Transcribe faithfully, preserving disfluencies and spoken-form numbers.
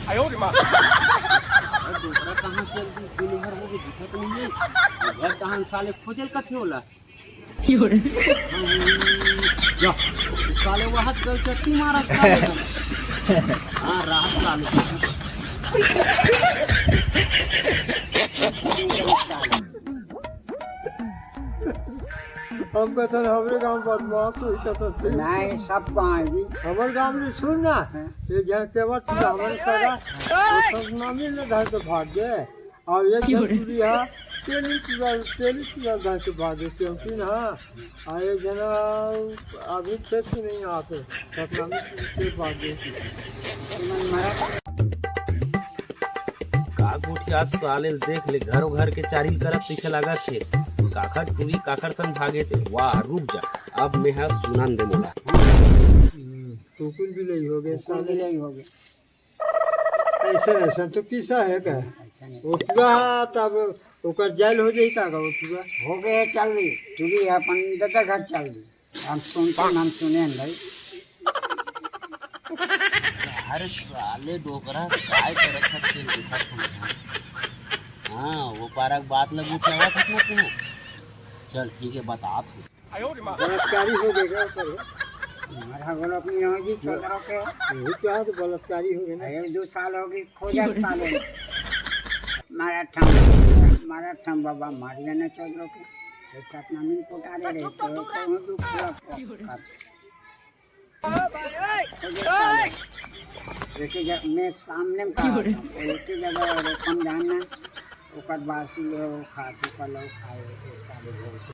अरे डोकरा कहाँ चल दी? दिन भर हो गए, दिखत नहीं है। घर कहाँ साले खोजल कथे ओला? या, साले वहां गल चट्टी मारा साले। हाँ, रहा साले। हम कहते हैं, हमरे गांव बदमाश तो ऐसा तो नहीं। नहीं, सब गांव है जी। हमर गांव में सुन ना, हाँ। ये जहाँ केवट था, हमरे सगा, वो सब नामी ले घर से भाग गए। और ये क्यों रे? जन पूरी है, तेली पूरा, तेली पूरा घर से भाग गए, क्योंकि ना, और ये जना अभी खेत से नहीं आते, सतनामी से भाग गए। का गोठिया साले ल देख ले, घरो घर के चारिल करत तइसे लागत हे। काखर टूरी काखर संग भागे ते। वाह, रुक जा, अब मैं ह सुनन दे मोला। हम्म, कुकुर बिलाई हो गए, कुकुर साले। बिलाई हो गए। ऐसे ऐसा तो किस्सा है का? ऐसा नहीं। ओतुआ तब ओकर जेल हो जाई का, ओतुआ? हो गए, चल दी। टूरी अपन दादा घर चल दी। हम सुनते, हम सुने हैं भाई। अरे साले डोकरा, काय करत हस तेन देखत हूँ। हाँ, वो पारक बात ल उठावत हस ना तू। चल ठीक है, बतात हूँ। बलात्कारी हो गए क्या ऊपर? हमारा गलत नहीं हो जी, चोदरों के। यही क्या तो बलात्कारी हो गए ना। अरे दो साल हो गए, खोजल साले। मारा ठम, मारा ठम बाबा, मार लेना चोदरों के। ये सतनामी कोटा दे रहे, तो, तो हम दुख हुआ। एके जगह, मैं सामने में खड़ा था, एके जगह रोकम जाना, ओकर बासी ले वो खा चुका, लोग खाए, एक साल हो गए।